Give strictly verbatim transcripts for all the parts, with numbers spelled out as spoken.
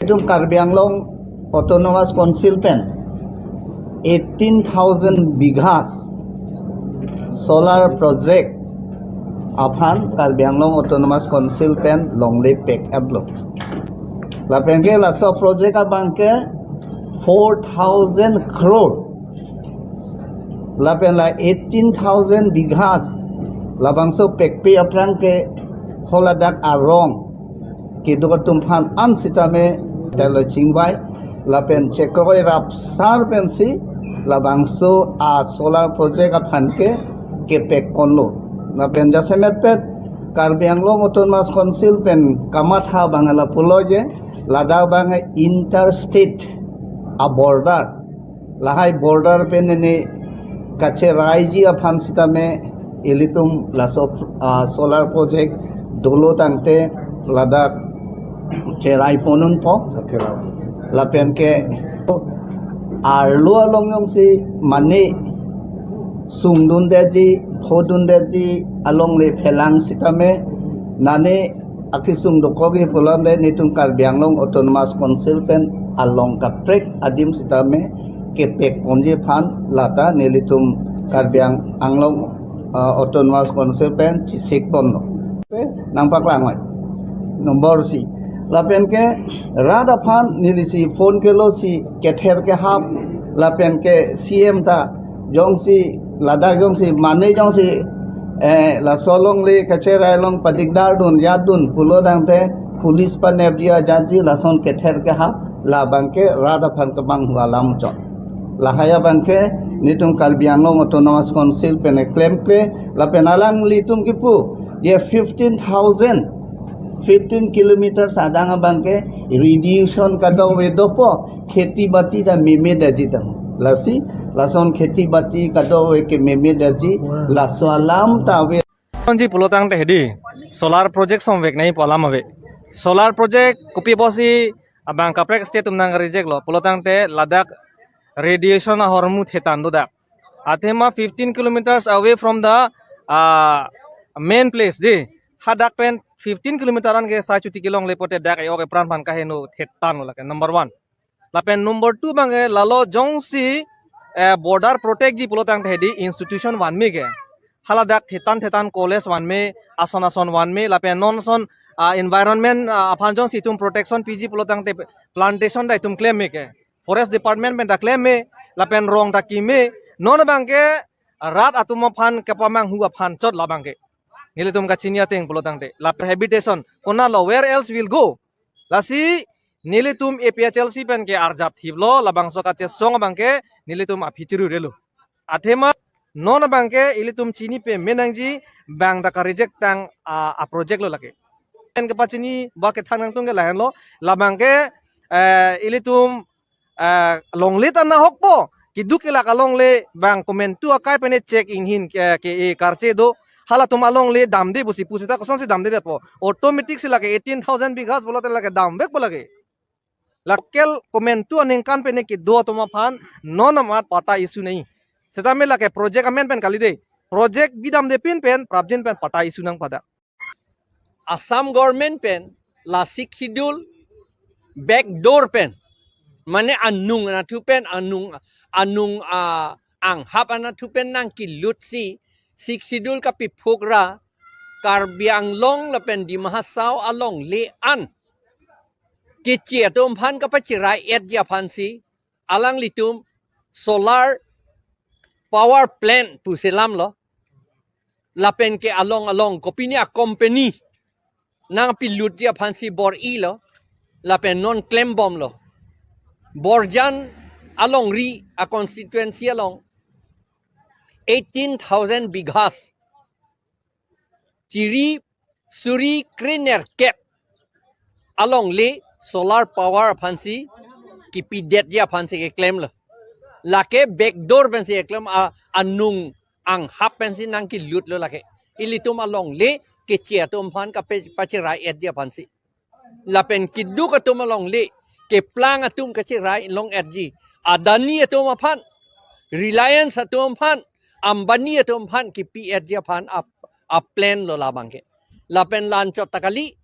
Itum Karbi Anglong Autonomous Council pen eighteen thousand bighas solar project aphan Karbi Anglong Autonomous Council pen longle pek-etlo. Lapen ke laso project abang ke four thousand crore. Lapen la eighteen thousand bighas labangso pekpe aphrang ke haladak arong keduk atum aphan an sitame telo chingvai lapen chekroi rapsar pensi labangso a solar project aphan ke kepek ponlo. Lapen jasemet pet Karbi Anglong Autonomous Council pen kamatha abang lapulo je ladak abang interstate a border, lahai border pen nene kacheraiji aphan sitame ilitum laso, ah, solar project dolo tangte ladak cherai ponunpo. Lapen ke arlo along jongsi mane sungdundetji, phodundetji alongle phelang sitame nane akesung dokokji pulote netum Karbi Anglong Autonomous Council pen along kaprek adim sitame kepek ponji aphan lata nelitum Karbi Ang-, Anglong, ah, Autonomous Council pen chisik ponlo. Oke, nangpaklang oi. Number isi. Lapen ke rat aphan nelisi phone kelo si kether kehap lapen ke C M ta jongsi ladak jongsi mane jongsi, eh, laso longle kacherai along padikdar dun, yat dun pulo tangte police panepji ajatji lason kether kehap labang ke rat aphan kemanghu alam chot. Lahai abang ke netum Karbi Anglong Autonomous Council pen klemkle lapen alanglitum kipu ye fifteen thousand, fifteen kilometers adang abang ke irrigation kadokave dopo, kheti bati ta memedetji tang. Lasi lason kheti bati kadokave ke memedetji, laso alam ta ave. Onji pulo tangte hedi solar project somvek nai pu alam ave. Solar project kopi pusi abang kaprek state atum nang reject lo pulo tangte ladak radiation ahormu thetan do dak. Athema fifteen kilometers away from the, uh, main place di. Hadak pen fifteen kilometer an ke sai chuti kelongle pote dak e-ok epran aphan kaheno thetan lo lake number one. Lapen number two abang ke lalo jongsi, eh, border protect ji pulo tangte hedi institution vanme ke. Haladak thetan thetan college vanme, ason ason vanme, lapen non ason, ah, environment, ah, aphan jongsi itum protection piji pulo tangte plantation ta itum klemme ke. Forest Department pen ta klemme, lapen rong ta keme, non abang ke rat atum aphan kepamanghu aphan chot labang ke. Nelitum kachini ateng pulo tangte. Lapen habitation, konatlo, where else will go? Lasi nelitum A P H L C pen ke arjap thiplo, labangso kachesong abang ke nelitum aphi chirurelo. Athema non abang ke ilitum chini pame nangji bang ta ka-reject tang a, a project lo lake. Pen kepachini ba kethan nangtung ke lahenlo, labang ke, eh, ilitum, eh, longle ta nahokpo, keduk kelak alongle bang komantu akai pen check inghin ke, ke e karche do, halatum alongle damde pusi pusita kosonsi damdedetpo. Automatic si lake eighteen thousand bighas pulote lake damvekpo lake. Lakel komantu aningkan pen kedo atum aphan non amat patta issue nai. Setame lake project amen pen kali de. Project bidamde pin pen prapjin pen patta issue nangpadak. Assam government pen la Sixth Schedule back door pen, mane anung anatthu pen, anung, anung, ah, anghap anatthu pen nangkelut si Sixth Schedule kapiphuk ra Karbi Anglong lapen Dima Hasao alongle an keche atum aphan kapacherai-etji aphansi alanglitum solar power plant pusi lamlo. Lapen ke along along kopine a-company nangpilutji aphansi bor-ilo. Lapen non klembomlo. Borjan alongri a-constituency along eighteen thousand bighas, chiri suri krenerkep alongle solar power aphansi kipidetji aphansi keklemlo. Lake back door pensi keklem, a, anung anghap pensi nangkelutlo lake. Ilitum alongle keche atum aphan kape-, pacherai-etji aphansi. Lapen keduk atum alongle, keplang atum kacherai long-etji. Adani atum aphan, Reliance atum aphan, Ambani atum aphan kipi-etji aphan a, a-plan lo labang ke. Lapen la-anchot ta kali,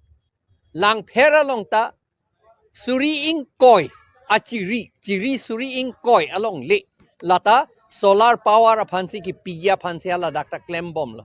Langpher along ta suri ingkoi achiri, chiri suri ingkoi alongle lata solar power aphansi kipiji aphansi haladak ta klembomlo.